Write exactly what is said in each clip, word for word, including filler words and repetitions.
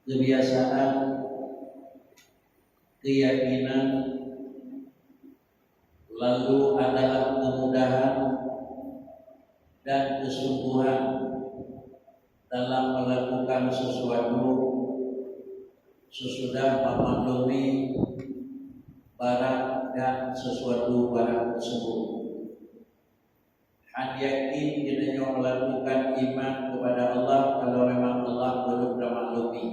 kebiasaan, keyakinan, lalu adalah kemudahan dan kesungguhan dalam melakukan sesuatu sesudah memaklumi barang dan sesuatu barang tersebut. Hana yakin geutanyoe melakukan iman kepada Allah kalau memang Allah belum tamaklumi.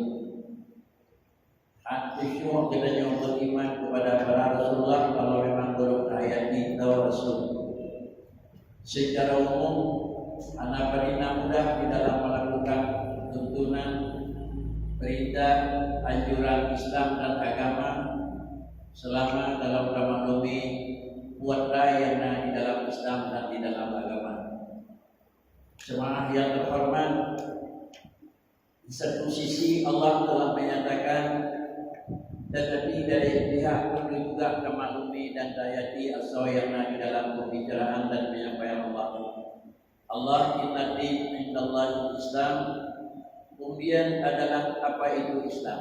Hana khusyuk geutanyoe beriman kepada para Rasulullah kalau memang belum tahayati tau Rasul. Secara umum, hana padum na mudah di dalam melakukan tuntunan, perintah, anjuran Islam dan agama selama dalam tamaklumi kuasa yang na di dalam Islam dan di dalam agama. Jemaah yang terhormat, di satu sisi Allah telah menyatakan, tetapi dari pihak pun juga tamaklumi dan tahayati asal yang na di dalam pembicaraan dan penyampaian Allah. Allah, "Inna din indallahi Islam." Kemudian adalah apa itu Islam?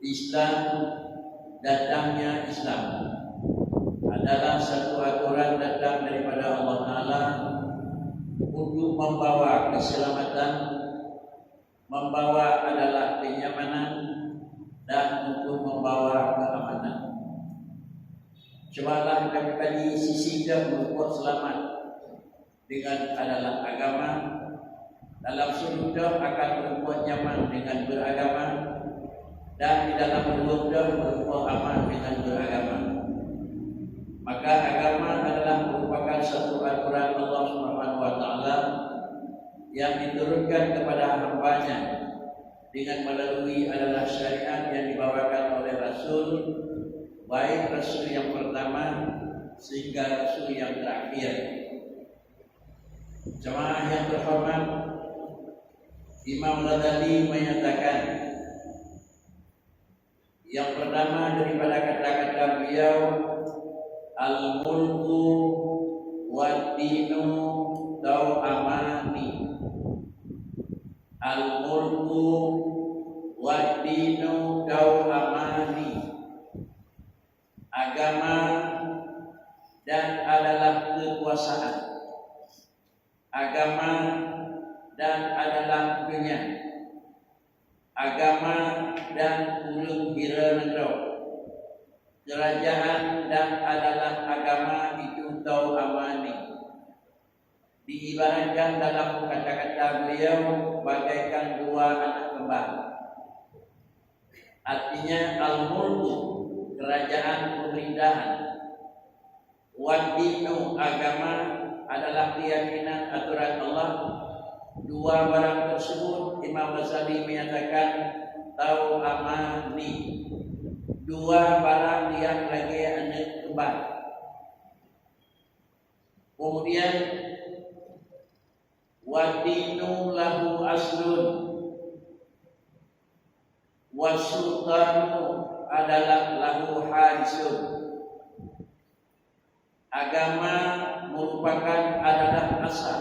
Islam, datangnya Islam adalah satu aturan datang daripada Allah Ta'ala untuk membawa keselamatan, membawa adalah kenyamanan, dan untuk membawa keamanan. Cubalah kami kaji sisi dan berbuat selamat dengan adalah agama, dalam sudut dah akan berbuat nyaman dengan beragama, dan di dalam ruang dah berbuat aman dengan beragama. Maka agama adalah merupakan satu aturan Allah Subhanahu wa Taala yang diturunkan kepada hambanya dengan melalui adalah syariat yang dibawakan oleh Rasul, baik Rasul yang pertama sehingga Rasul yang terakhir. Jemaah yang terhormat, Imam Ghazali menyatakan, yang pertama daripada kata-kata beliau, "Al-mulku wa dinu tau'amani." Al-mulku wa dinu tau'amani. Agama dan adalah kekuasaan. Agama dan adalah dunia. Agama dan ureuëng hira nanggroe. Kerajaan dan adalah agama itu tau'amani. Diibaratkan dalam kata-kata beliau bagaikan dua anak kembar. Artinya, al-mulku, kerajaan pemerintahan, wa dinu, agama, adalah keyakinan aturan Allah. Dua barang tersebut, Imam Ghazali menyatakan, tau'amani, dua barang yang lagée aneuk kembar. Kemudian, wa dinu lahu aslun, wa sultanu adalah lahu harisun. Agama merupakan adalah asal,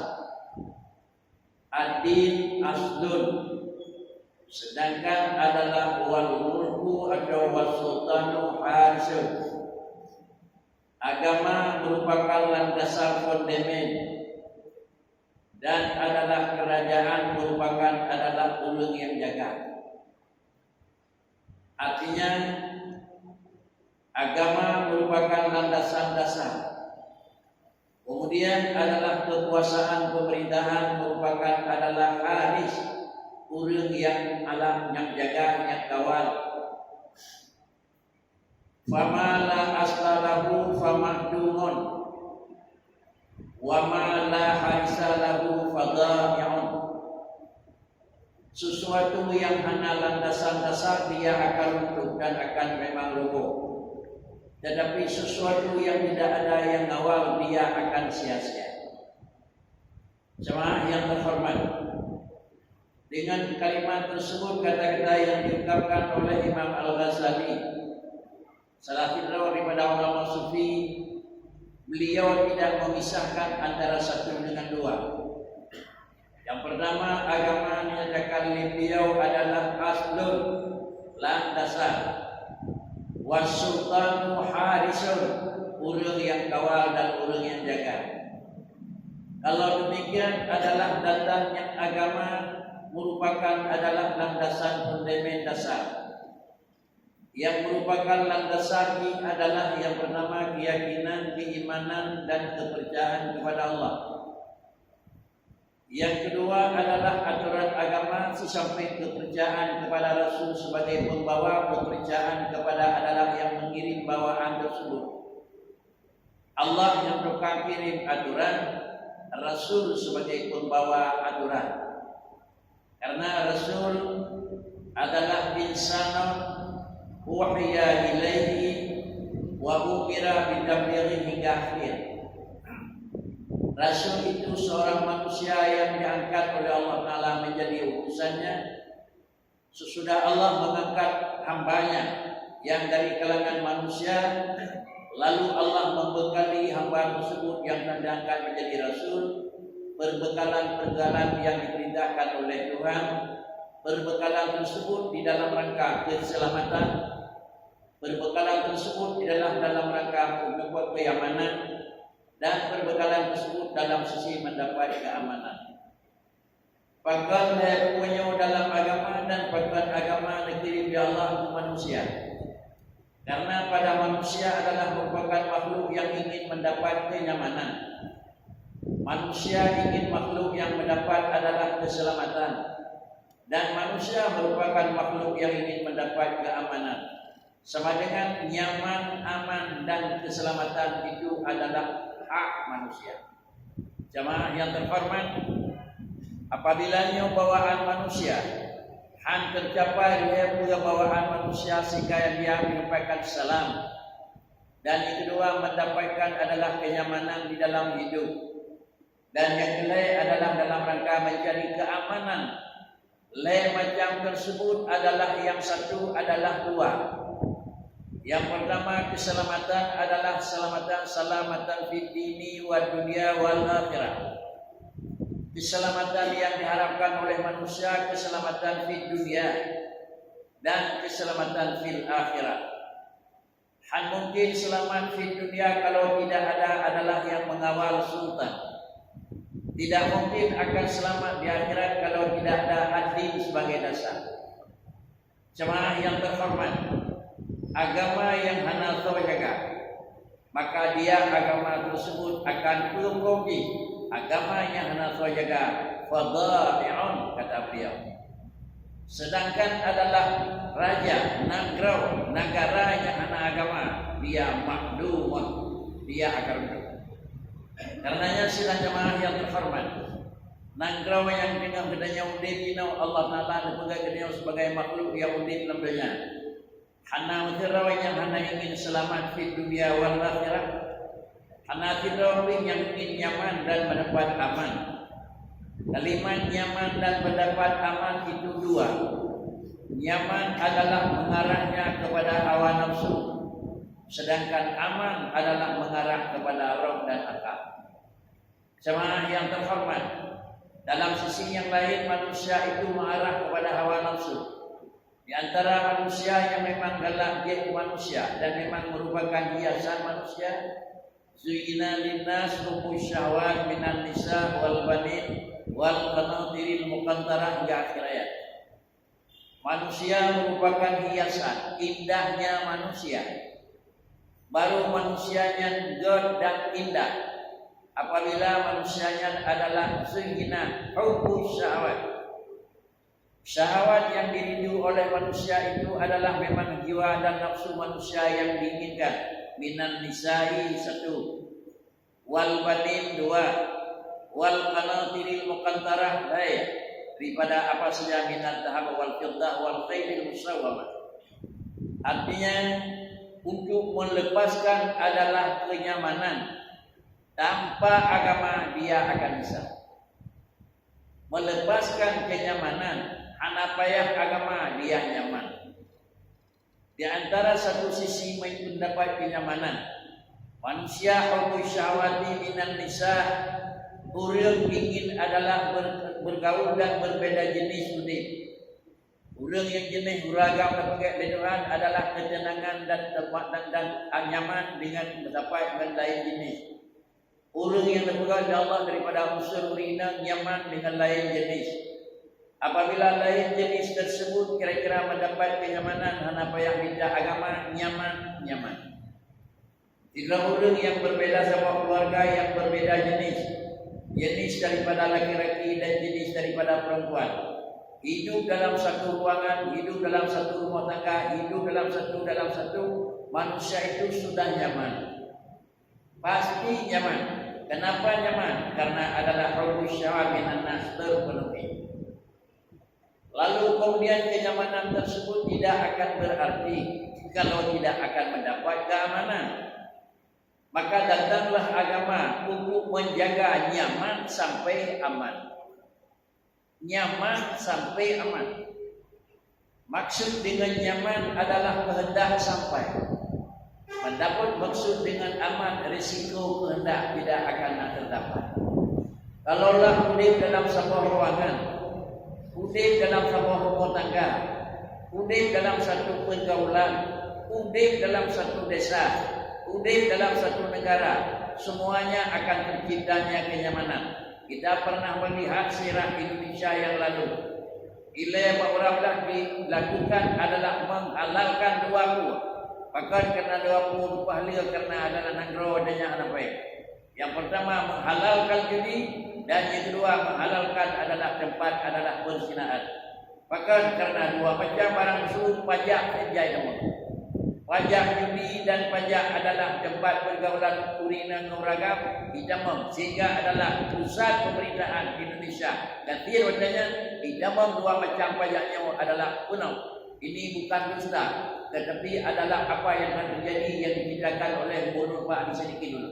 ad-din aslun, sedangkan adalah wal mulku atau was sultanu harisun. Agama merupakan landasan fondemen, dan adalah kerajaan merupakan adalah ureuëng yang jaga. Artinya, agama merupakan landasan dasar. Kemudian adalah kekuasaan pemerintahan merupakan adalah haris, ureuëng yang alam, nyang jaga, nyang kawal. Fama la asla lahu famahdumun, wa ma la harisa lahu fadhai'un. Sesuatu yang hana landasan dasar, dia akan runtuh dan akan memang roboh. Tetapi sesuatu yang tidak ada yang ngawal, dia akan sia-sia. Jemaah yang terhormat, dengan kalimat tersebut, kata-kata yang diungkapkan oleh Imam Al-Ghazali, salah sidroe daripada ulama sufi, beliau tidak memisahkan antara satu dengan dua. Nyang pertama, agama nyatakan lé beliau adalah aslun, landasan. Wasultanu harisun, ureuëng nyang kawal dan ureuëng nyang jaga. Kalau demikian adalah datangnya agama merupakan adalah landasan, fundament dasar. Yang merupakan landasan ini adalah yang pertama keyakinan, keimanan dan kepercayaan kepada Allah. Yang kedua adalah aturan agama sesamping kepercayaan kepada Rasul sebagai pembawa, kepercayaan kepada adalah yang mengirim bawaan tersebut. Allah yang tukang kirim aturan, Rasul sebagai pembawa aturan. Karena Rasul adalah insanun uhiya ilaihi wa umira bitablighi hingga akhir. Rasul itu seorang manusia yang diangkat oleh Allah Ta'ala menjadi utusannya. Sesudah Allah mengangkat hambanya yang dari kalangan manusia, lalu Allah membekali hamba tersebut yang diangkat menjadi rasul, perbekalan-perbekalan yang diperintahkan oleh Tuhan. Perbekalan tersebut di dalam rangka keselamatan, perbekalan tersebut di dalam, dalam rangka untuk keamanan, dan perbekalan tersebut dalam sisi mendapat keamanan. Pakon lhée peue nyoe dalam agama dan pakon agama neukirim lé Allah keu manusia. Karena pada manusia adalah merupakan makhluk yang ingin mendapat kenyamanan. Manusia ingin makhluk yang mendapat adalah keselamatan. Dan manusia merupakan makhluk yang ingin mendapat keamanan. Sama dengan nyaman, aman, dan keselamatan itu adalah hak manusia. Jamaah yang terhormat, apabila nyoe bawaan manusia han tercapai lhée peue bawaan manusia sehingga dia menyampaikan salam, dan yang kedua mendapatkan adalah kenyamanan di dalam hidup, dan yang keulhée adalah dalam rangka mencari keamanan. Lhée macam tersebut adalah yang satu adalah dua. Yang pertama, keselamatan adalah selamatan, salamatan fid dini wa dunya wal akhirah. Keselamatan yang diharapkan oleh manusia, keselamatan fid dunya dan keselamatan fil akhirah. Han mungkin selamat di dunia kalau tidak ada adalah yang mengawal sultan. Tidak mungkin akan selamat di akhirat kalau tidak ada adil sebagai dasar. Jemaah yang terhormat, agama yang hana soe jaga, maka dia agama tersebut akan peurukoki. Agama yang hana soe jaga, fadai'un, kata beliau. Sedangkan adalah raja, nanggroe, negara yang hana agama, dia makdumah, dia akan runtuh. Karenanya sidang jemaah yang terhormat, nanggroe yang teungoh geutanyoe udeb inoe, Allah Taala neupeugah geutanyoe sebagai makhluk yang udeb lam donya. Hana sidroe nyang hana ingin seulamat di dunia wal akhirah. Hana sidroe pih nyang ingin nyaman dan mendapat aman. Kalimat nyaman dan mendapat aman itu dua. Nyaman adalah mengarahnya kepada hawa nafsu, sedangkan aman adalah mengarah kepada roh dan akal. Jemaah yang terhormat, dalam sisi yang lain manusia itu mengarah kepada hawa nafsu. Di antara manusia yang memang galak jeuet manusia dan memang merupakan hiasan manusia, zuyyina linnas hubbus syahwat minan nisa wal banin wal qanatiril muqantarah, hingga akhir ayat. Manusia merupakan hiasan indahnya manusia. Baru manusia nyan gét dan indah apabila manusia nyan adalah zuyyina hubbus syahwat. Syahwat yang dirindu oleh manusia itu adalah memang jiwa dan nafsu manusia yang diinginkan. Minan nisa'i satu, wal banin dua, wal qanatiril muqantarah, daripada apa saja, minat dahab wal fiddah wal khailil musawwamah. Artinya, untuk melepaskan adalah kenyamanan. Tanpa agama dia akan bisa. Melepaskan kenyamanan, hana payah agama dia nyaman. Di antara satu sisi mendapat kenyamanan, manusia hubbus syahwati minan nisa, ureuëng ingin adalah ber-, Bergaul dan berbeda jenis udeb. Ureuëng nyang jeuneh uragam tapeugét lé Tuhan adalah keuteunangan dan teumpat dan, dan nyaman dengan meusapat ngon laén jenis. Ureuëng nyang tapeugét lé Allah daripada unsur ureuëng inong nyaman dengan laén jenis. Apabila laén jenis tersebut kira-kira mendapat kenyamanan hana payah minta agama, nyaman, nyaman. Sidroe ureuëng nyang berbeda saboh keluarga nyang berbeda jenis, jenis daripada laki-laki dan jenis daripada perempuan. Hidup dalam satu ruangan, hidup dalam satu rumah tangga, hidup dalam satu, dalam satu, manusia itu sudah nyaman. Pasti nyaman. Kenapa nyaman? Karena adalah hubbu syahwat minan nas terpenuhi. Lalu kemudian kenyamanan tersebut tidak akan berarti kalau tidak akan mendapat keamanan. Maka datanglah agama untuk menjaga nyaman sampai aman. Nyaman sampai aman. Maksud dengan nyaman adalah kehendak sampai. Mendapat maksud dengan aman, risiko kehendak tidak akan terdapat. Kalaulah udeb dalam saboh ruangan, udeb dalam saboh rumah tangga, udeb dalam satu pergaulan, udeb dalam satu desa, udeb dalam satu negara, semuanya akan terciptanya kenyamanan. Kita pernah melihat sirah Indonesia yang lalu. Ilée bak ureuëng dah dilakukan adalah menghalalkan dua peue. Pakon karena dua peue, rupa lé karena adalah nanggroe dan nyang hana payah. Yang pertama menghalalkan judi dan yang kedua menghalalkan adalah tempat adalah perzinaan. Pakon karena dua macam barang tersebut pajak saja namun. Pajak judi dan pajak adalah tempat pergaulan ureuëng ngon uragam ditamong sehingga adalah pusat pemerintahan Indonesia dan tiada watanya ditamong dua macam pajak nyoe adalah penuh. Ini bukan dusta, tetapi adalah apa yang akan terjadi yang diceritakan oleh Gubernur Pak Adi Sadikin dulu.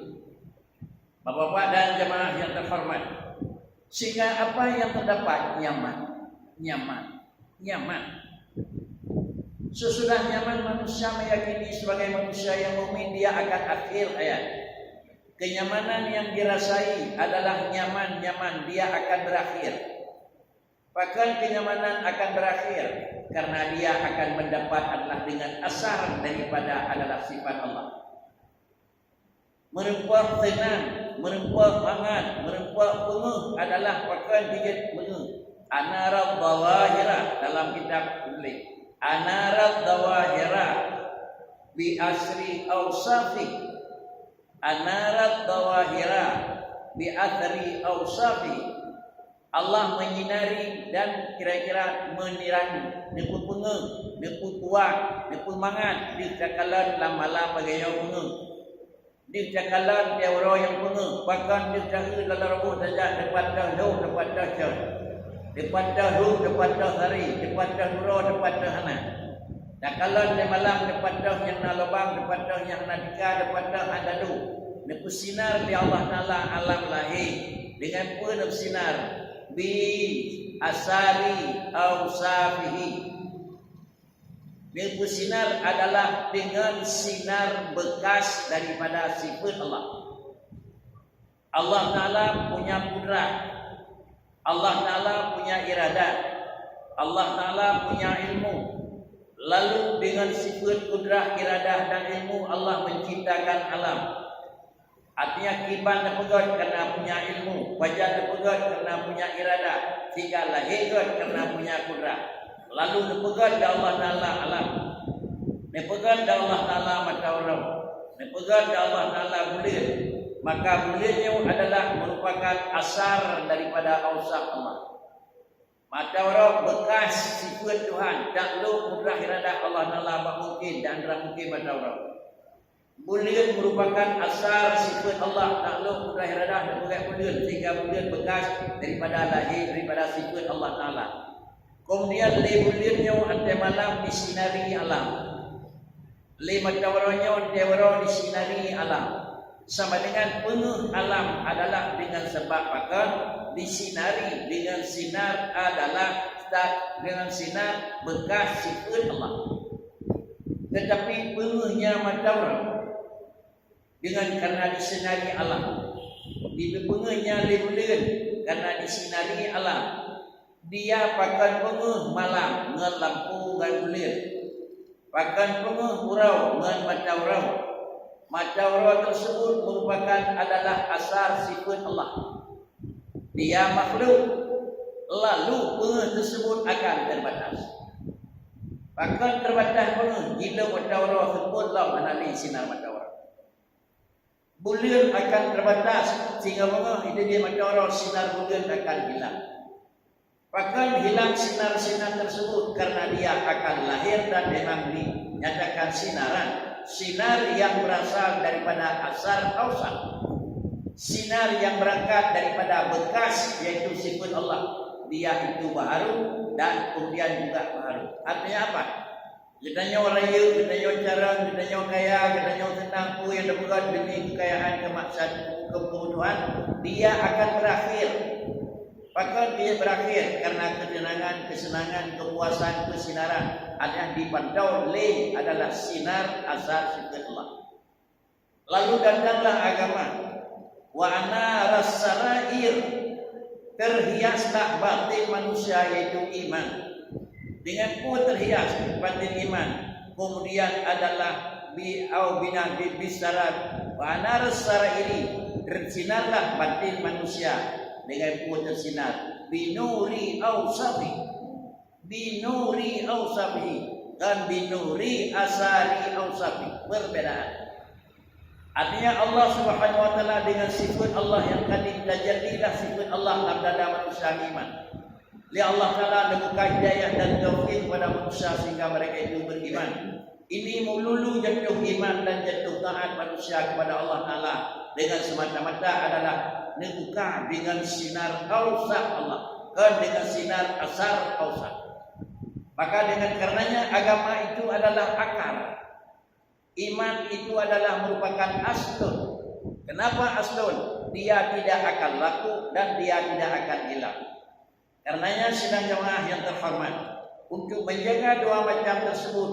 Bapak-bapak dan jemaah yang terhormat, sehingga apa yang terdapat nyaman, nyaman, nyaman. Sesudah nyaman, manusia meyakini sebagai manusia yang mukmin dia akan akhir hayat. Kenyamanan yang dirasai adalah nyaman-nyaman dia akan berakhir. Pakon kenyamanan akan berakhir? Karena dia akan mendapat adalah dengan asar daripada adalah sifat Allah. Meureumpok seunang, meureumpok mangat, meureumpok peungeuh adalah pakon jeuet peungeuh. Anarat zawahira dalam kitab tuléh. Anarat zawahira bi asri ausafi. Anarat zawahira bi asri ausafi. Allah menyinari dan kira-kira menerangi, neupeupeungeuh, neupeukuat, neupeumangat deuh takalon lam malam bagayoe peungeuh. Deuh takalon tiep uroe nyang peungeuh, pakon deuh taeu lam roboh saja, teupat teuh lhôh, teupat teuh cot, teupat teuh rueng, teupat teuh sari, teupat teuh uroe, teupat teuh hana. Takalon lé malam, teupat teuh nyang na lubang, teupat teuh nyang na tika, teupat teuh hana dum. Neupeusinar lé Allah Taala alam lahé. Dengan peue neupeusinar? Bi asari ausafihi. Neupeusinar adalah dengan sinar bekas daripada sifat Allah. Allah Taala punya kudrah. Allah Taala punya iradat. Allah Taala punya ilmu. Lalu dengan sifat kudrah, iradah dan ilmu Allah menciptakan alam. Artinya kiban teupeugét karena punya ilmu, pajan teupeugét karena punya iradah, sehingga lahé gét karena punya kudrah. Lalu neupeugét lé Allah Taala alam. Neupeugét lé Allah Taala mata uroe. Neupeugét lé Allah Taala buleuen. Maka buleuen nyoe adalah merupakan asar daripada ausaf Allah. Mata uroe bekas sifat Tuhan, taklok kudrah iradah Allah Taala bak mungkin dan hana mungkin mata uroe. Buleuen merupakan asar sifat Allah, taklok kudrah iradah dan bukan buleuen, sehingga buleuen bekas daripada lahé daripada sifat Allah Taala. Kemudian lé buleuen nyoe watée malam disinari alam. Lé mata uroe nyoe watée uroe disinari alam. Sama dengan peungeuh alam adalah dengan sebab pakon disinari dengan sinar adalah sta-, dengan sinar bekas sifat Allah. Tetapi peungeuhnya mata uroe dengan karena disinari alam. Di peungeuhnya lé buleuen karena disinari alam. Dia pakon peungeuh malam ngon lampu ngon buleuen. Pakon peungeuh uroe ngon mata uroe. Mata uroe tersebut merupakan adalah asar sifat Allah. Dia makhluk, lalu peungeuh tersebut akan terbatas. Pakon terbatas peungeuh, jilom mata uroe seupôt lom hana lé sinar mata uroe. Buleuen akan terbatas, sehingga beungoh itu dia mata uroe sinar buleuen akan hilang. Pakon hilang sinar-sinar tersebut? Karena dia akan lahir dan memang dinyatakan sinaran, sinar yang berasal daripada asar ausak, sinar yang berangkat daripada bekas, yaitu sifat Allah. Dia itu baharu dan kemudian juga baharu. Artinya apa? Geutanyoe rayeuk, geutanyoe carông, geutanyoe kaya, geutanyoe seunang, peue nyang tapeugah demi keukayaan, keumaksud, keu-, keubutuhan, dia akan berakhir. Pakon dia berakhir? Karena ketenangan, kesenangan, kepuasan, kesinaran adalah dipantau lé adalah sinar asar sifat Allah. Lalu datanglah agama. Wa anaras sarair, terhiaslah batin manusia, yaitu iman. Dengan peue terhias batin iman? Kemudian adalah bi au bina bi bisarat. Wa anaras sarairi, tersinarlah batin manusia. Dengan peue tersinar? Binuri ausafi. Binuri ausafi dan binuri asari ausafi. Perbedaan. Artinya Allah Subhanahu wa Taala dengan sifat Allah yang qadim, tajallilah sifat Allah lam dada manusia iman. Lé Allah Taala neubuka hidayah dan taufik kepada manusia sehingga mereka itu beriman. Ini melulu jatuh iman dan jatuh taat manusia kepada Allah Taala dengan semata-mata adalah neubuka dengan sinar ausak Allah, kon dengan sinar asar ausak. Maka dengan karenanya agama itu adalah akar. Iman itu adalah merupakan aslun. Kenapa aslun? Dia tidak akan laku dan dia tidak akan hilang. Karenanya sidang jamaah yang terhormat, untuk menjaga dua macam tersebut,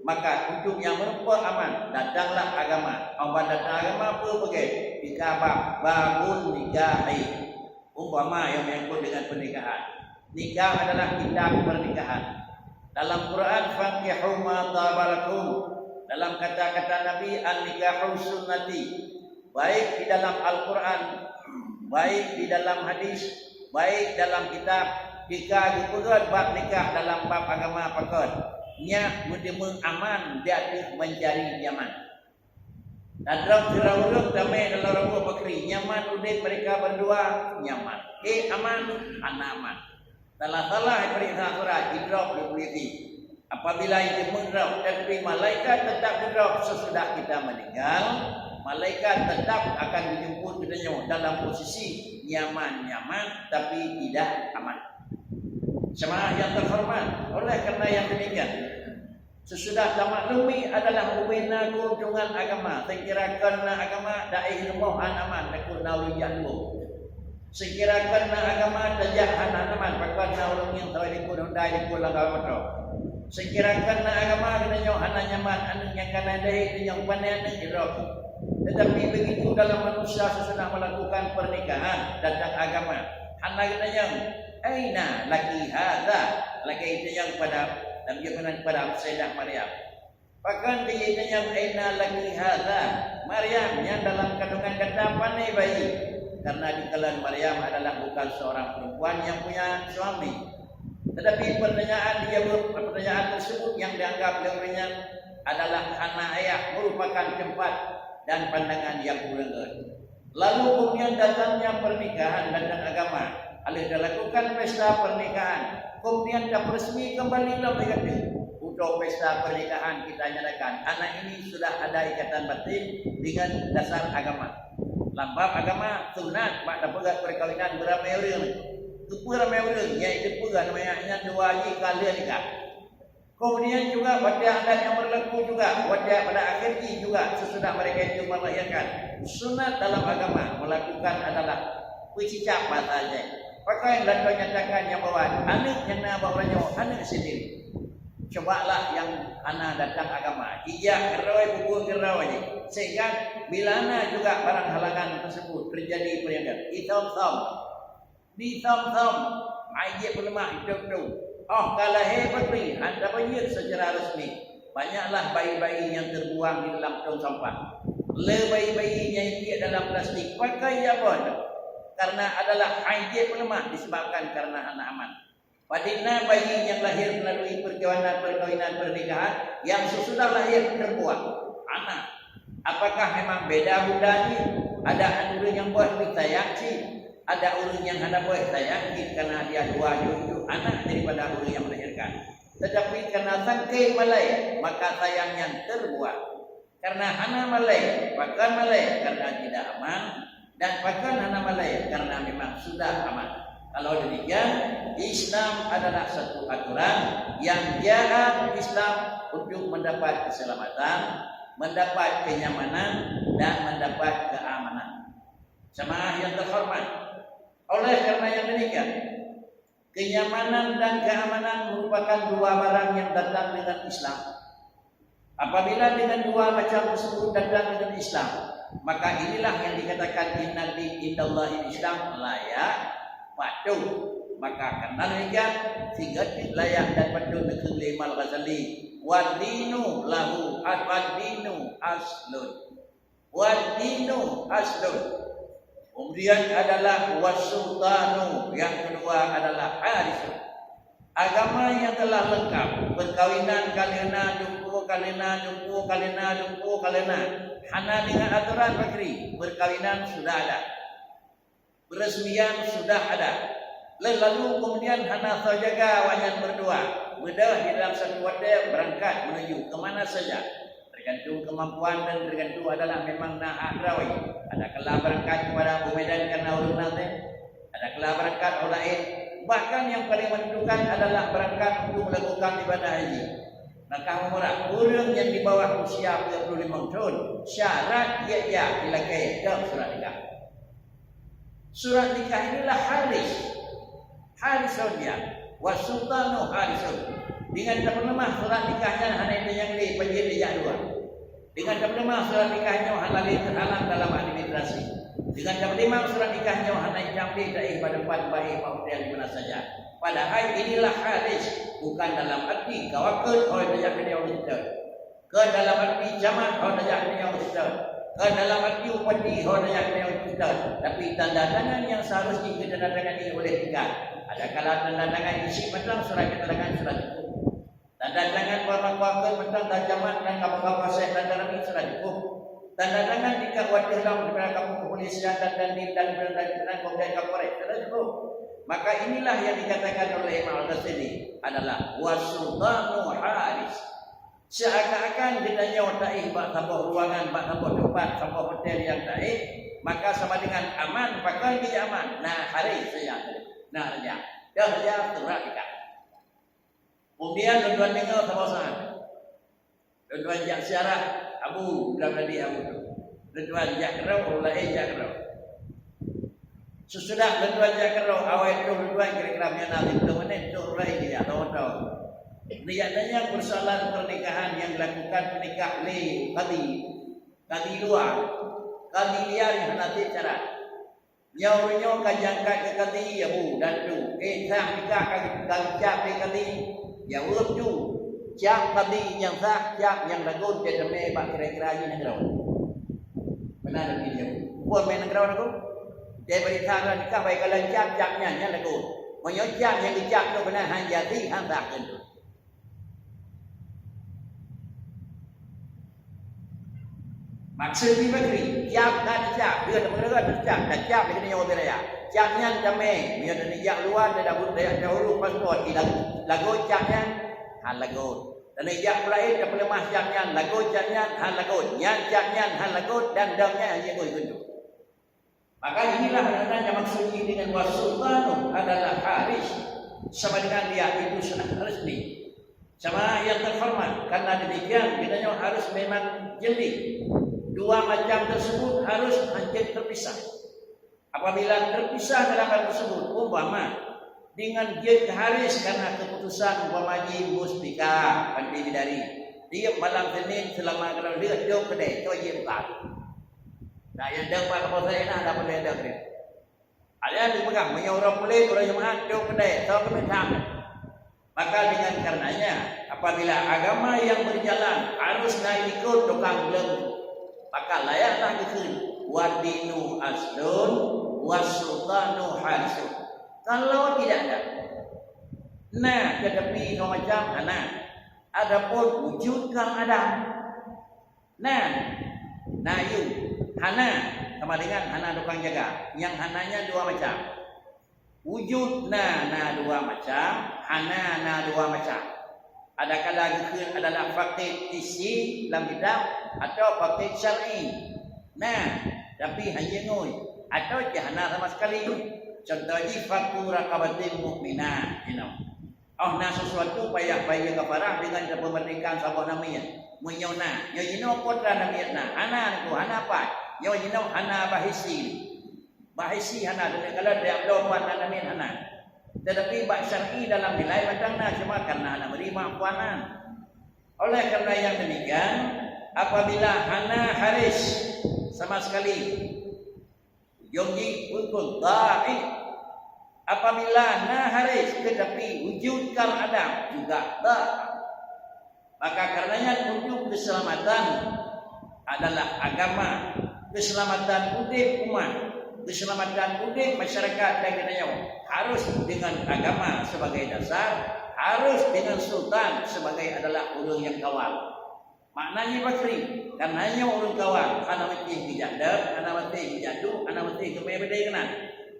maka untuk yang merupakan aman, datanglah agama. Amban datang agama apa bagi? Tiga bab, babun nikahi. Umpama yang menyangkut dengan pernikahan. Nikah adalah kitab pernikahan. Dalam Quran, "Fankihu ma taba lakum." Dalam kata-kata Nabi, "An-nikahu sunnati." Baik di dalam Al-Quran, baik di dalam hadis, baik dalam kitab, jika geupeugah bab nikah dalam bab agama pakon, nyak meuteumé aman di ateueh mencari nyaman. Dan droe sidroe ureueng damé dalam rumoh pakri, nyaman udép mereka berdua, nyaman. Eh, aman, hana aman. Salah-salah periksa surat, jidrop di polisi. Apabila itu mendrop, tetapi malaikat tetap mendrop sesudah kita meninggal, malaikat tetap akan dijemput geutanyoe dalam posisi nyaman-nyaman, tapi tidak aman. Jemaah yang terhormat, oleh karena yang demikian, sesudah tamaklumi adalah ubena keuntungan agama, sekira kon na agama, daéh rumoh hana aman, takot na ureueng jak luwong. Sekira kon na agama, tajak hana aman, pakon na ureueng nyang tawai likot, hondai likot, langgar moto. Sekira kon na agama, geutanyoe hana nyaman, aneuk nyang ka na daéh, nyang pandai aneuk jidrop. Tetapi begitu dalam manusia sesudah melakukan pernikahan, datang agama. Hana geutanyong, "Aina laki hadza?" Lagée geutanyong pada Nabi Muhammad pada Sayyidah Maryam. Pakon geutanyong, "Aina laki hadza?" Maryam, nyang dalam kandungan gata pane bayi? Karena dikalon Maryam adalah bukan seorang perempuan yang punya suami. Tetapi pertanyaan dijawab, pertanyaan tersebut yang dianggap oleh orang nyan adalah hana ayah, merupakan tempat dan pandangan yang kurang. Lalu kemudian datangnya pernikahan, datang agama. Aleh dilakukan pesta pernikahan, kemudian taperesmi kembali lom lagée tu. Untuk pesta pernikahan kita nyatakan anak ini sudah ada ikatan batin dengan dasar agama. Lam bab agama, sunat bak tapeugah perkawinan beramai ureueng. Keupeue ramai ureueng? Yaitu peugah ramai nyan dua jih ka lheueh nikah. Kemudian juga watée adat yang berlaku juga, watée pada akhir jih juga sesudah mereka itu melahirkan. Sunat dalam agama melakukan adalah peucicak bahasa Aceh. Pakon lôn nyatakan nyang bahwa aneuk nyang na bak uroe nyoe aneuk sendiri. Cobalah yang hana datang agama, ijak keurôi, bubuih keurôi jih. Sehingga bila na juga barang halangan tersebut terjadi, peringatan, itom-tom. Ditom-tom. Hai jeuet peuleumah, itôb-tôb. Óh ka lahé patri, hana tapeujeuet secara resmi. Banyaklah bayi-bayi nyang teubuang di dalam tong sampah. Le bayi-bayi nyang ikiek dalam plastik, pakon jak bôn? Karena adalah hai jeuet peuleumah disebabkan karena hana aman. Padum na bayi nyang lahé melalui perkawinan, perkawinan pernikahan nyang sesudah lahé teubuang? Hana. Apakah memang beda bunda jih? Ada ureuëng nyang boh pih sayang cit, ada ureuëng nyang hana boh sayang cit, karena dia dua jujur anak daripada ureuëng nyang melahirkan. Tetapi karena sangke malai, maka sayang nyan terbuang. Karena hana malai, pakon malai? Karena tidak aman. Dan pakon hana malai? Karena memang sudah aman. Kalau demikian, Islam adalah satu aturan yang jalan Islam untuk mendapat keselamatan, mendapat kenyamanan, dan mendapat keamanan. Jamaah yang terhormat, oleh karena yang demikian, kenyamanan dan keamanan merupakan dua barang yang datang dengan Islam. Apabila dengan dua macam tersebut datang dengan Islam, maka inilah yang dikatakan inna din indallahi Islam, layak, patut. Maka karena demikian, sehingga layak dan patut dikheun lé Imam Ghazali, wa dinu lahu, wa dinu aslun. Wa dinu aslun. Kemudian adalah wasultanu, yang kedua adalah harisun. Agama yang telah lengkap, perkawinan ka lheueh na, dumpeue ka lheueh na, dumpeue ka lheueh na, dumpeue ka lheueh na, hana deungon aturan pakri, perkawinan sudah ada. Peresmian sudah ada. Lalu kemudian hana soe jaga awaknyan berdua. Beudôh di dalam satu watée berangkat menuju ke mana saja. Tergantung kemampuan dan tergantung adalah memang na hak droe. Ada kala berangkat kepada Medan karena ureuëng na teuh. Ada kala berangkat ho laén. Bahkan yang paling menentukan adalah berangkat untuk melakukan ibadah haji. Maka umrah ureuëng yang di bawah usia tiga puluh lima tahun, syarat dia, dia dilakée dan surat nikah. Surat nikah inilah haris. Harisun ya. Wa sultanu harisun. Dengan tapeuleumah surat nikah nyan hana nyang lé pajan dijak dua. Dengan tapeuleumah surat nikah nyoe hana lé terhalang dalam administrasi. Dengan tapeuleumah surat nikah nyoe hana nyang lé taéh bak teumpat baéh bak hotel di mana saja. Padahai inilah haris, bukan dalam arti kawakeut hôi tajak keunoe ureuëng seutôt. Kon dalam arti camat hôi tajak keunoe ureuëng seutôt. Kon dalam arti bupati hôi tajak keunoe ureuëng seutôt. Tapi tanda tangan nyang seharus jih geutandatangani oleh tingkat. Ada kala tanda tangan isi mantong surat keterangan sudah cukup. Tanda tangan peumakua-makua mantong dan camat dan kapal-kapal syekh dan dalam sudah cukup. Tanda tangan tingkat watée lom keupada kamoe kepolisian dan dandim dan dan dan dan komjen kapolres sudah cukup. Maka inilah yang dikatakan oleh Imam Al-Ghazali adalah wasultanu haris. Seakan-akan geutanyoe taéh bak saboh ruangan, bak saboh teumpat, saboh hotel nyang taéh, maka sama dengan aman, pakon jih aman? Na haris saja, na raja. Dah raja, surat nikah. Kemudian lôn tuan deungoe saboh saát. Lôn tuan jak ziarah Abu, bilang tadi Abu tu. Lôn tuan jak keudroe, ureuëng laén jak keudroe. Sesudah lôn tuan jak keudroe, awai troh lôn tuan kira-kira meunyoe na siplôh menit, troh ureuëng laén jak, lôn tuan. Neujak tanyong persoalan pernikahan nyang dilakukan peunikah lé kadi, kadi luwa, kadi liar nyang hana sép syarat. Nyoe ureuëng nyoe ka jiangkat keu kadi, ya bu, dan tu. Eh, sah nikah ka, ka geucab lé kadi. Ya weueh tu, cap kadi nyang sah, cap nyang lagot, dia teumé bak kira-kira jih nanggroe. Beuna lagée nyoe. Bukan main nanggroe lagot. Dia bari sah nikah, bak kalon cap, cap nyan, nyan lagot. Meunyoe cap nyang geucab tu beuna han jadi, han sah keu tu. Maksud jih bakri, cap ka teucab, deuh tapeureuet teucab, tacab lagée nyoe ubé raya. Cap nyan tamé, meunyoe taneuk jak luwa, tadabut daya dahulu paspor, i lagot, lagot cap nyan, han lagot. Taneuk jak peulaén, tapeuleumah cap nyan, lagot cap nyan, han lagot. Nyan cap nyan, han lagot, dan dam nyan hana jeuet keu tu. Maka inilah makna nyang maksud jih dengan wasultanu adalah haris, sama dengan dia itu sudah resmi. Sama yang terhormat, karena demikian geutanyoe harus memang jeli. Dua macam tersebut harus hanjeuet terpisah. Apabila terpisah dalam hal tersebut, umpama dengan jeuet haris karena keputusan umpama jih muspika, panti bidari, tiep malam Senin selama keudroe lheueh dong keudeh, toh jeuet buka. Nah, nyang dong bak kamoe saya nah, ada boleh dong dia. Ada yang peugah, meunyoe uroe puléh, uroe Jumat, dok keudè, soe keuneuk tham. Maka dengan karenanya, apabila agama yang berjalan harus na ikot tukang gleueng, maka layaklah geukheun, "Wadinu aslun, wasultanu harisun." Kalau tidak ada, na tetapi dua macam hana. Adapun wujud kal adam, na, na yum, hana, sama dengan hana tukang jaga. Nyang hananya dua macam. Wujud na, na dua macam, hana na dua macam. Ada kala geukheun adalah faqid hissi lam kitab atau faqid syar'i. Na, tapi hana ngui atau cit hana sama sekali. Contoh jih faqu raqabatin mukminah, you know. Oh na sesuatu payah bayar kafarah dengan tapeumeurdeka saboh namiet. Meunyoe na, nyoe jinoe putra namiet na, hana niko, hana pat. Nyoe jinoe hana bahisi. Bahisi hana, demikian kalau tiap lom wan nan amin hana. Tetapi bak syar'i dalam nilai mantong na, cuma karena hana menerima puanan. Oleh karena yang demikian, apabila hana haris sama sekali, ujung jih betul dha'i. Apabila na haris tetapi wujud kal adam juga dha'i. Maka karenanya untuk keselamatan adalah agama, keselamatan udeb umat, keselamatan udeb masyarakat dan geutanyoe harus dengan agama sebagai dasar, harus dengan sultan sebagai adalah ureuëng nyang kawal. Maknanya bakri, karena nyoe ureuëng kawal, hana meusti geujak deuek, hana meusti geujak duek, hana meusti geumé beudé keunan.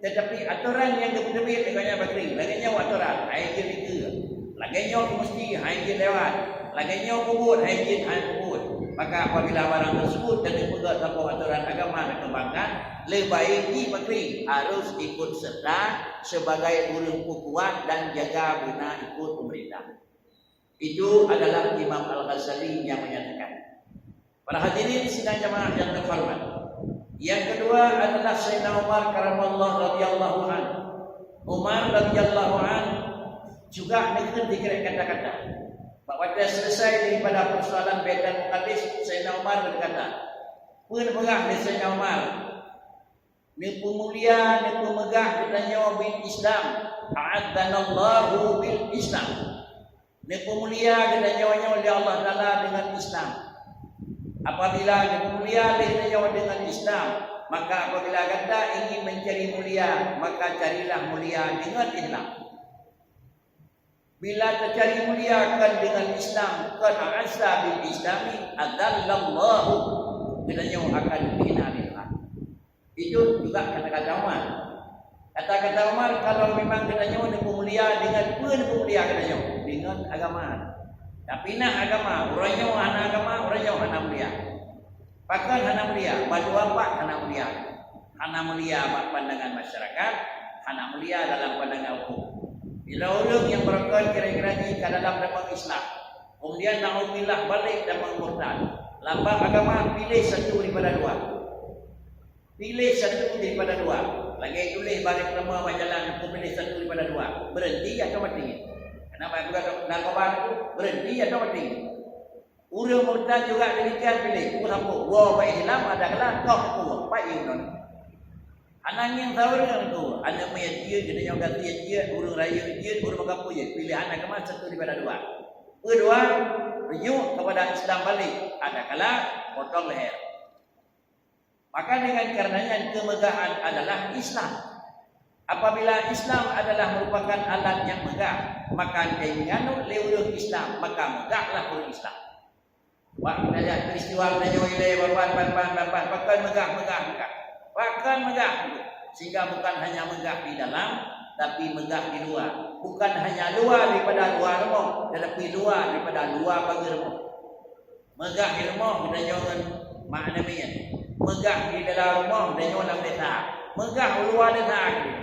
Tetapi atoran nyang geupeuteubiet lé gobnyan bakri, lagée nyoe atoran, hai jeuet dikeue. Lagée nyoe keuh meusti, hai jeuet lewat. Lagée nyoe peubuet, hai jeuet, hai peubuet. Maka apabila barang tersebut dan dipeugah saboh atoran agama dikembangkan, lé baik jih bakri harus ikut serta sebagai ureuëng peukuat dan jaga beuna ikut pemerintah. Itu adalah Imam Al-Ghazali yang menyatakan. Para hadirin sidang jamaah yang terhormat. Yang kedua adalah Sayyidina Umar karamallahu radhiyallahu anhu. Umar radhiyallahu anhu juga neukheun dikirek kata-kata. Bak watée selesai daripada persoalan Baitul Muqaddas, Sayyidina Umar berkata, peue neupeugah lé Sayyidina Umar? Neupeumulia, neupeumeugah geutanyoe bil Islam. A'azzanallahu bil Islam. Neupeumulia geutanyoe nyoe lé Allah Taala dengan Islam. Apabila neupeumulia lé geutanyoe dengan Islam, maka apabila gata ingin mencari mulia, maka carilah mulia dengan Islam. Bila tacari mulia kon dengan Islam, kon a'azza bil Islami, adzallallahu, geutanyoe akan dihina lé Tuhan. Itu juga kata-kata Umar. Kata-kata Umar, kalau memang geutanyoe neupeumulia dengan peue neupeumulia geutanyoe? Dengan agama. Tapi na agama, uroe nyoe hana agama, uroe nyoe hana mulia. Pakon hana mulia? Bak dua pat hana mulia. Hana mulia bak pandangan masyarakat, hana mulia dalam pandangan hukum. Bila ureuëng nyang beurokon kira-kira jih ka dalam agama Islam, kemudian naudzubillah balik dan murtad, lam bab agama piléh satu daripada dua. Piléh satu daripada dua. Lagée tuléh bak reklame bak jalan, piléh satu daripada dua. Berhenti atau mati. Kenapa bukan narkoba tu? Berhenti atau mati. Ureuëng murtad juga demikian piléh. Peue sapeue? Woe bak Islam, ada kala toh peue? Bak iman. Hana ngieng saureuëng tu. Aneuk miet jeuet, geutanyoe gasien jeuet, ureuëng rayeuk jeuet, ureuëng meukapu jeuet. Pilihan agama satu daripada dua. Peue dua? Rujuk kepada Islam balik. Ada kala potong leher. Maka dengan karenanya kemegahan adalah Islam. Apabila Islam adalah merupakan alat nyang megah, maka nyang nganut lé ureuëng Islam, maka megahlah ureuëng Islam. Wak tajak peristiwa tanyoe ilée ban, ban, ban, ban, ban, pakon megah, megah, megah. Pakon megah. Sehingga bukan hanya megah di dalam, tapi megah di luar. Bukan hanya luar daripada luar rumoh, tetapi luar daripada luar pageue rumoh. Megah di rumoh geutanyoe ngon mak aneuk miet. Megah di dalam rumoh geutanyoe lam desa. Megah u luwa desa geutanyoe.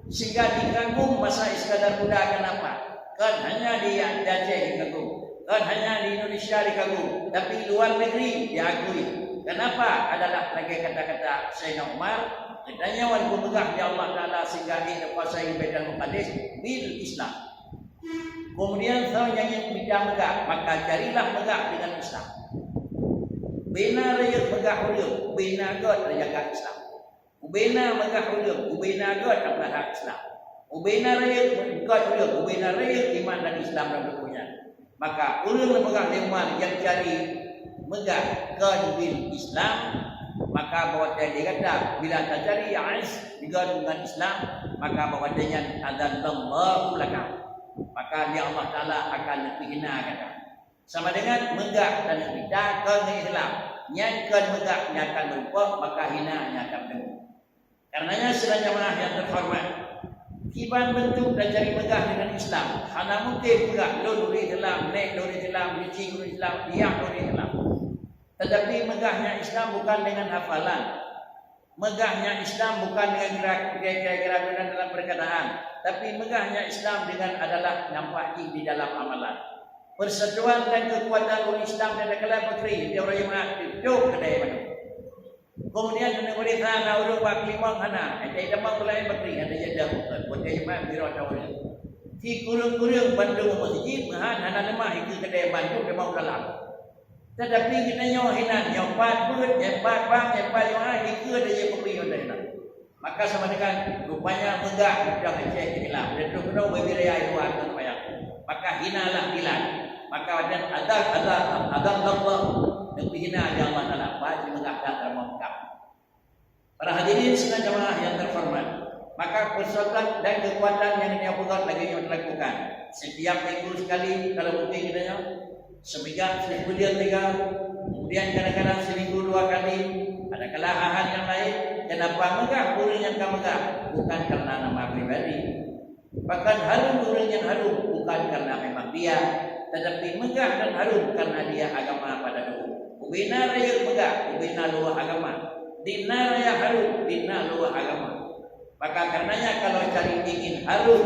Sehingga dikagum masa Iskandar Muda, kenapa? Kon hanya di, di Aceh dikagum. Kon hanya di Indonesia dikagum. Tapi luar negeri diakui. Kenapa? Adalah lagée kata-kata Sayyidina Umar, geutanyoe dipeumegah lé Allah Taala sehingga jih dikuasai Baitul Muqaddas bil Islam. Kemudian soe nyang mita megah, maka carilah megah dengan Islam. Bina rayeuk megah ureuëng, bina göt teujaga Islam. Ubena meugah ureuëng, ubena gét adalah Islam. Ubena rayeuk gét ureuëng, ubena rayeuk iman dan Islam dan rukun nyan. Maka ureuëng nyang meugah lé Umar nyang cari meugah kon bil Islam, maka bak watée lé gata bila tacari ais digon ngon Islam, maka bak watée nyan adallallahu laka. Maka lé Allah Taala akan neupeuhina gata. Sama dengan meugah dan neupita kon ngon Islam. Nyan kon meugah nyang akan meureumpok, maka hina nyang akan meureumpok. Karenanya sidang jamaah yang terhormat, kiban bentuk dan cari meugah dengan Islam. Hana mungkin peugah lôn ureuëng Islam, nek lôn ureuëng Islam, biji ureuëng Islam, tiang ureuëng Islam. Tetapi meugahnya Islam bukan dengan hafalan. Meugahnya Islam bukan dengan kira-kira dalam perkataan, tapi meugahnya Islam dengan adalah nampak jih di dalam amalan. Persatuan dan kekuatan ureuëng Islam dan kala putri di orang Jumaat itu kedai mana. Kemudian kena berita na ureuëng bak kelimong hana, ada idamang ulai bakri ada jadah bukan buat dia Jumaat biro tahu. Si kurung-kurung bandum masjid mahan hana lemah itu kedai bandum lemah dalam. Tetapi kita nyoe hinan, nyoe pat beuet, nyoe pat bang, nyoe pat nyoe ai, dikeue dan nyoe kupi nyoe teuh hinan. Maka sama dengan rupanya meugah udah Aceh tenggelam. Dan tu kena bagi raya dua tu supaya. Maka hinalah bilan. Maka dan azab, azab, azab Allah. Lebih hina di Allah Taala. Bagi meugah dan termongkap. Para hadirin sidang jamaah yang terhormat, maka persatuan dan kekuatan yang nyoe peugah lagée nyoe dilakukan setiap minggu sekali, kalau mungkin kita nyoe, seminggu, seminggu dia tiga, kemudian kadang-kadang seminggu dua kali, ada kala hal yang lain. Kenapa meugah ureuëng nyang ka meugah? Bukan karena nama pribadi. Bahkan harum ureuëng nyang harum bukan karena memang dia, tetapi meugah dan harum karena dia agama pada dulu. Ubena rayeuk meugah, ubena luwah agama. Dina raya harum, dina luwah agama. Maka karenanya kalau cari ingin harum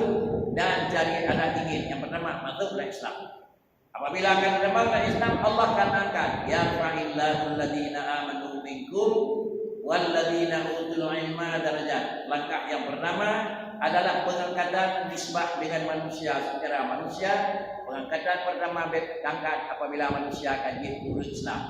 dan cari ada ingin yang pertama masuklah Islam. Apabila akan datang Islam, Allah akan angkat, "Yarfa'illahu alladhina amanu minkum walladhina utul ilma darajat." Langkah yang pertama adalah pengangkatan nisbah dengan manusia secara manusia. Pengangkatan pertama bet angkat apabila manusia akan jadi ureuëng Islam.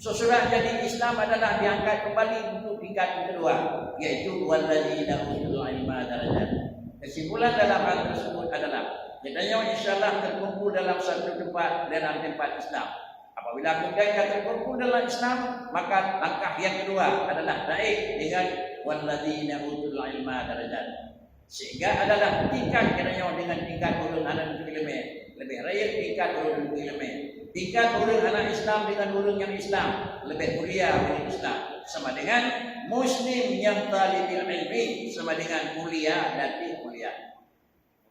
Sesudah jadi Islam adalah diangkat kembali untuk tingkat yang kedua, yaitu walladhina utul ilma darajat. Kesimpulan dalam hal tersebut adalah, kita nyoe insya Allah terkumpul dalam satu tempat, dalam tempat Islam. Apabila kita terkumpul dalam Islam, maka langkah yang kedua adalah naik dengan walladhina utul ilma darajat. Sehingga adalah tingkat kita nyoe dengan tingkat ureuëng hana neuturi ileumé, lebih rayeuk tingkat ureuëng neuturi ileumé. Tingkat ureuëng hana Islam dengan ureuëng nyang Islam lebih mulia ureuëng Islam. Sama dengan muslim nyang thalibul ilmi sama dengan mulia dan tidak mulia.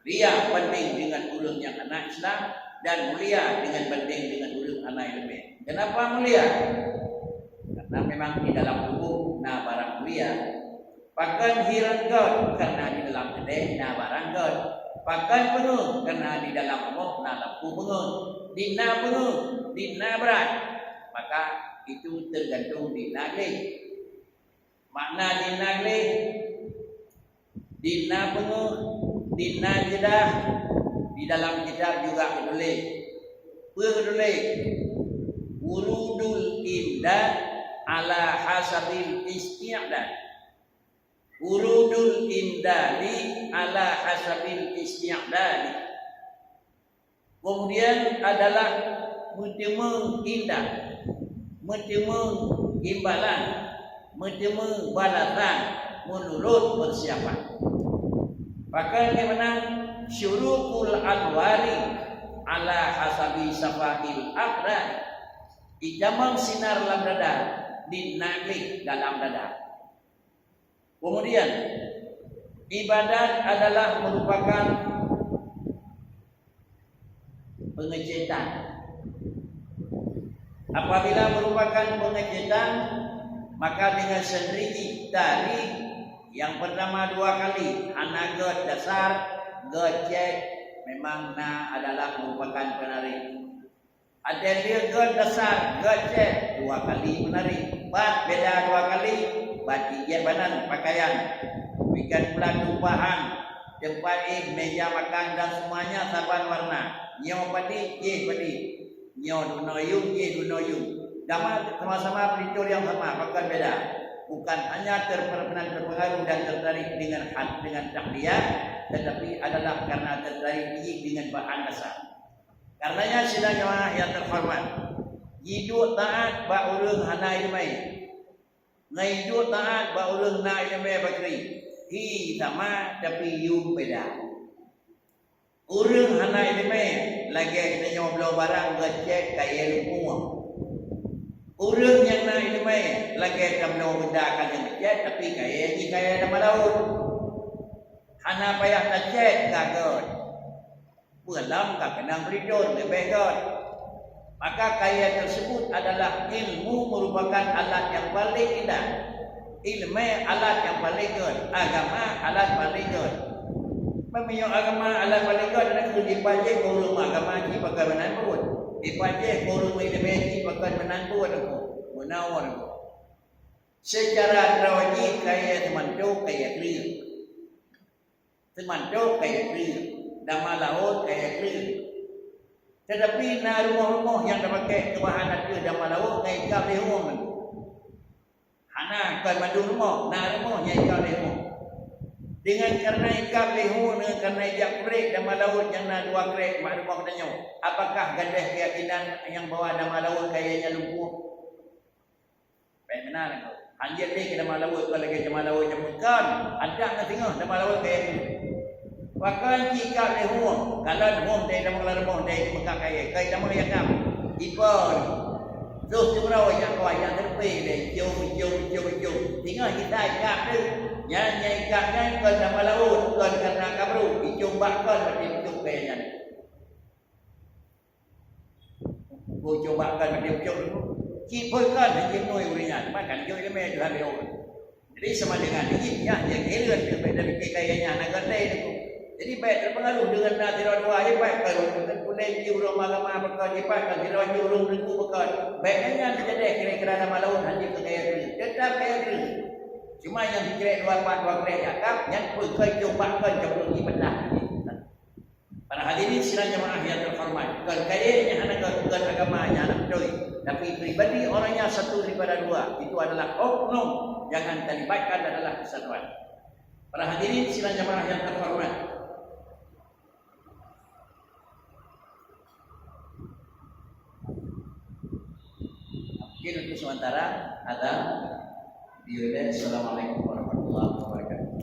Mulia banding dengan ureuëng nyang hana Islam dan mulia dengan banding dengan ureuëng hana ileumé. Kenapa mulia? Karena memang di dalam tubuh na barang mulia. Pakon hireuen gét karena di dalam keudè na barang gét. Pakon peungeuh karena di dalam rumoh na lampu peungeuh. Di na peungeuh, di na brat. Maka itu tergantung di na gleh. Makna di na gleh, di na peungeuh, di na jeudah, di dalam kitab juga geutuléh. Peue geutuléh? Wurudul imdad ala hasabil isti'dad. Wurudul imdadi ala hasabil isti'dadi. Kemudian adalah meuteumé indah, meuteumé imbalan, meuteumé balasan meunurot peusiapan. Pakon nyang meunan syurukul anwari ala hasabi safahil aqdar. Itamong sinar lam dada, di na gleh dalam dada. Kemudian, ibadat adalah merupakan pengecetan. Apabila merupakan pengecetan, maka dengan sendiri tari yang pertama dua kali, hana gét dasar, gét cet, memang na adalah merupakan penarik. Ada lheueh gét dasar, gét cet, dua kali menarik. Pat beda dua kali, bati jeuet banan pakaian. Ikan pula tumpahan, tempat éh, meja makan dan semuanya saban warna. Nyoe padi, jéh padi. Nyoe dunoe yuem, jéh dunoe yuem. Sama, sama-sama pelito yang sama, pakon beda. bukan hanya ter-, terpengaruh dan tertarik dengan had-, dengan takliyah, tetapi adalah karena tertarik jih dengan bahan dasar. Karenanya sidang jamaah yang terhormat, jiduek taát bak ureuëng hana iéleumé, ngai jiduek taát bak ureuëng na iéleumé bakri, hi sama tapi yum beda. Ureuëng hana iéleumé lagée geutanyoe bloe barang geucét kayée lumpur. Ureuëng nyang na iéleumé lagée tabloe benda ka lheueh geucét tapi kayée jih kayée dama laôt. Hana payah tacét ka gét. Peue lom ka keunong beuridon leubeh gét. Maka kayée tersebut adalah ilmu merupakan alat yang paling indah. Iéleumé alat nyang paleng gét, agama alat paleng gét. Meunyoe agama alat paleng gét, na kheueh dipajoh keu ureuëng agama jih pakon meunan buet. Dipajoh keu ureuëng iéleumé jih pakon meunan buet, meunan buet. Seucara droe jih kayée teumantok kayée kreueh. Teumantok kayée kreueh, dama laôt kayée kreueh. Tetapi na rumoh-rumoh nyang tapakék keu bahan ateueh dama laôt ngon ikab lé hueng. Hana, kon mandum rumoh, na rumoh nyang ikab lé hueng. Dengan karena ikab lé hueng, dengan karena ijak krek dama laôt nyang na dua krek bak rumoh geutanyoe, apakah gadôh keuyakinan nyang bahwa dama laôt kayée nyan lumpur? Bék meunan. Hanjeuet lé keu dama laôt, kon lagée dama laôt nyang bukan, adak na singoh dama laôt kayée. Pakon jikab lé hueng, kalon hueng dai dama lam rumoh dai meukab kayée, kai dama yakab. Ipo. Troh siuroe nyang kuat nyang teureupe lé, jom, jom, jom, jom. Singoh jita ikab tu. Nyan nyang ikab nyan kon dama laôt, kon karna kabru, icong bak kon berarti icong kayée nyan. Beucoba kan ada ucok dulu. Cik pun kan hanya noi ureuëng nyan. Makan jok ilmu tu habis orang. Jadi sama dengan ini ya, yang kira tu beda fikir kaya nyan nak kata itu. Jadi baik terpengaruh dengan nak tidak dua hebat kalau dengan pulai di urang agama bakal hebat kan tidak di urang ribu bakal. Baik dengan terjadi kira-kira nama lawan hanya ke kaya tu. Tetap kaya tu. Cuma yang dikira dua empat dua kira cakap yang pun kau coba kan jauh lebih benar. Para hadirin sidang jamaah yang terhormat, bukan kaya nyang hana bukan agama nyang hana beutôi, tapi pribadi orang yang satu daripada dua itu adalah oknum, jangan talibatkan adalah kesatuan. Para hadirin sidang jamaah yang terhormat, mungkin untuk sementara ada. Assalamualaikum warahmatullahi wabarakatuh.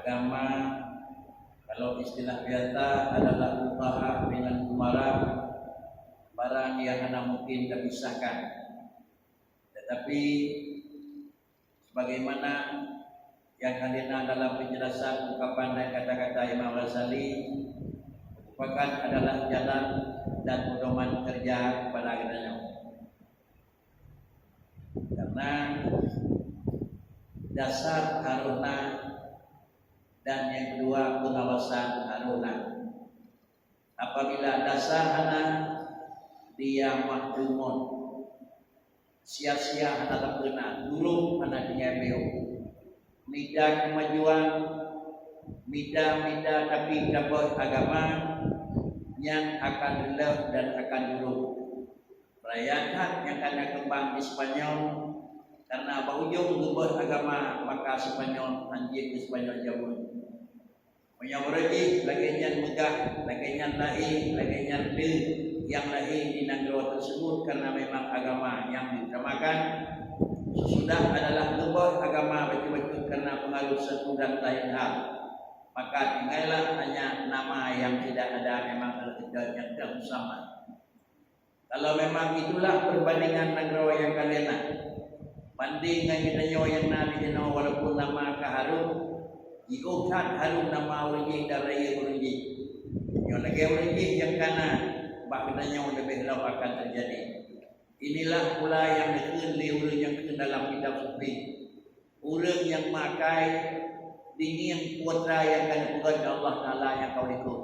Agama, kalau istilah biasa, adalah fuqaha dengan umara, barang yang hana mungkin terpisahkan. Tetapi, sebagaimana yang hadir dalam penjelasan ungkapan dan kata-kata Imam Ghazali, merupakan adalah jalan dan pedoman kerja kepada geutanyoe. Karena dasar harus na, dan yang kedua pengawasan harus na. Apabila dasar hana, dia mahdumun, sia-sia hana tapeuna, duruk hana tinggai beu. Mita kemajuan, mita-mita tapi tabeuet agama, nyan akan leuh dan akan duruk. Raya that nyang ka na keumbang di Spanyol, karena bak ujong geubeuet agama, maka Spanyol hanjeuet keu Spanyol jameun. Meunyoe uroe jih lagée nyan meugah, lagée nyan lahé, lagée nyan le nyang lahé di nanggroe teuseubut, karena memang agama nyang diutamakan. Sesudah adalah geubeuet agama bacut-bacut karena pengaruh satu dan lain hal. Maka tinggallah hanya nama yang tidak ada, memang terkejut yang tak musamma. Kalau memang itulah perbandingan nanggroe nyang ka lheueh na, banding ngon geutanyoe nyang na di jinoe, walaupun nama ka hareuem, jiôh that hareuem nama ureuëng jih dan rayeuk ureuëng jih. Nyoe lagée ureuëng jih nyang ka na, bak geutanyoe leubeh lom akan teujadi. Inilah pula nyang neukheun lé ureuëng nyang kheun dalam kitab suci. Ureuëng nyang meuakai, dingieng peue atra nyang ka geupeugét lé Allah Taala nyang ka u likot.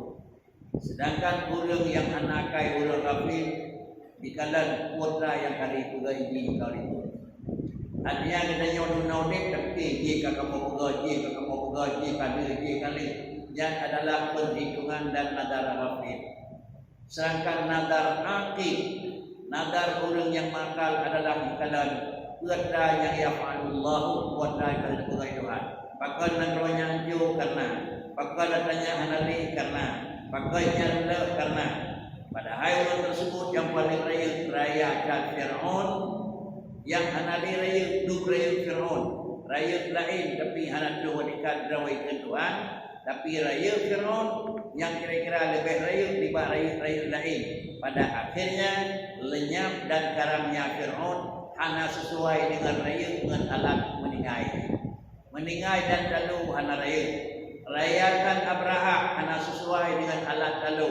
Sedangkan ureuëng nyang hana akai, ureuëng ghafil, dikalon peue atra nyang ka geupeugét lé Allah nyang ka u likot. Artinya geutanyoe duna udeb, tapi jih ka kamoe peugét, jih ka kamoe peugét, jih ka lheueh, jih ka lheueh. Nyan adalah perhitungan dan nazar ghafil. Sedangkan nazar aqil, nazar ureuëng nyang meuakal adalah dikalon peue atra nyang yaf'alullahu, peue atra nyang ka geupeugét Tuhan. Pakon nanggroe nyan hanco? Karena. Pakon atra nyan hana lé? Karena. Pakon nyan leuh? Karena. Padahai ureuëng teuseubut nyang paleng rayeuk, raya that Fir'aun, nyang hana lé rayeuk, duek rayeuk Fir'aun. Rayeuk laén, tapi hana troh tingkat droe keu Tuhan. Tapi rayeuk Fir'aun nyang kira-kira leubeh rayeuk nibak rayeuk-rayeuk laén. Pada akhirnya, leunyap dan karamnya Fir'aun hana sesuai dengan rayeuk ngon alat meuninggai. Meuninggai dan talo hana rayeuk. Raya that Abrahah hana sesuai dengan alat talo.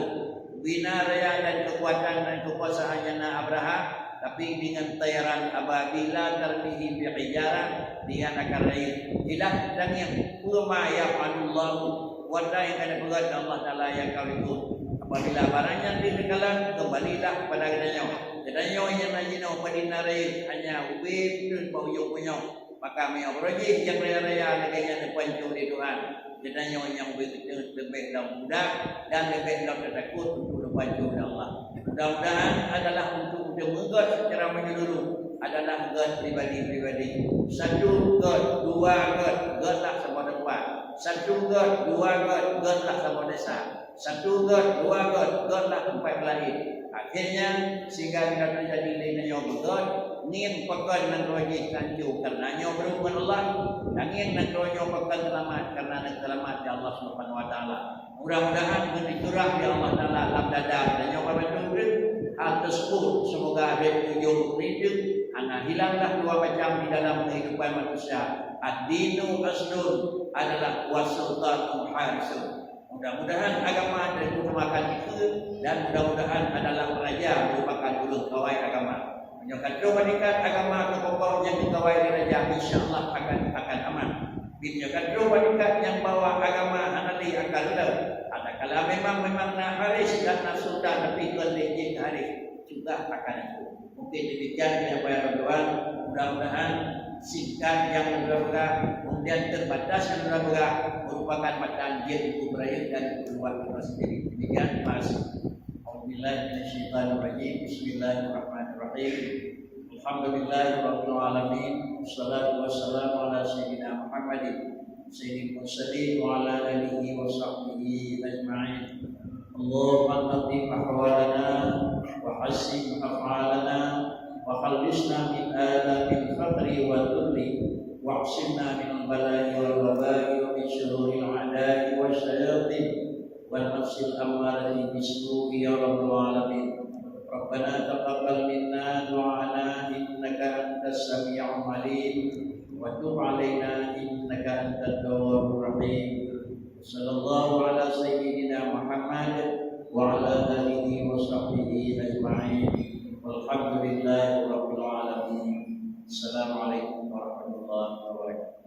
Bina raya dan keukuatan dan keukuasaan nyang na Abrahah, tapi dengan tayaran ababil la tarmihim bihijarah, dengan akan rayeuk. Ilah tangieng, peue ma yaf'alullahu, peue atra nyang ka geupeugét lé Allah Taala nyang ka u likot. Apabila barang nyan deuh teukalon, keumbalilah kepada geutanyoe. Geutanyoe nyang na jinoe padum na rayeuk, hanya ubé peuet bak ujong bunoe. Maka meunyoe uroe jih nyang raya-raya lagée nyan neupancok lé Tuhan, geutanyoe nyang ubé geuteut leubeh lom mudah dan leubeh lom teutakot untuk neupancok lé Allah. Mudah-mudahan adalah untuk teumeugét secara menyeluruh, adalah gét pribadi-pribadi. Satu gét, dua gét, gét lah saboh teumpat. Satu gét, dua gét, gét lah saboh desa. Satu gét, dua gét, gét lah teumpat laén. Akhirnya, sehingga bila teujadi lé nyoe beugét, ngieng pakon nanggroe jih hanco karena nyoe beurumoh ngon Allah, dan ngieng nanggroe nyoe pakon seulamat karena neuseulamat lé Allah Subhanahu wa Taala. Mudah-mudahan beuditurah lé Allah Taala lam dada geutanyoe banmandum hal teusebut. Semoga di ujong hidup hana hilanglah dua macam di dalam kehidupan manusia. Ad-dinu aslun adalah wasultanu harisun. Mudah-mudahan agama diutamakan itu, dan mudah-mudahan adalah raja merupakan ulun kawai agama. Meunyoe ka troh bak tingkat agama keukokoh nyang dikawai lé raja, insya Allah akan, akan aman. Meunyoe ka troh bak tingkat nyang bahwa agama hana lé akan leuh. Adakala memang, memang na haris dan na sultan, tapi kon lé jih haris juga akan itu. Mungkin demikian yang saya doakan. Mudah-mudahan singkat yang beberapa, kemudian terbatas yang beberapa, merupakan matan dia untuk berakhir dan keluar sendiri. Demikian, Mas. A'udzubillahi minasyaitonirrajim. Bismillahirrahmanirrahim. Alhamdulillahirabbil alamin. Wassalatu wassalamu ala sayyidina Muhammadin sayyidil mursalin wa ala alihi wa sahbihi ajma'in. اللهم نظم أحوالنا وحسن أفعالنا وخلصنا من آلام الفقر والذل واعصمنا من البلاء والوباء ومن شرور العالمين. الأمارة بالسوء يا رب العالمين. ربنا تقبل منا دعاءنا إنك أنت السميع العليم وتب علينا إنك أنت التواب الرحيم. صلى الله على سيدنا محمد وعلى آله وصحبه أجمعين. والحمد لله رب العالمين. السلام عليكم ورحمة الله وبركاته.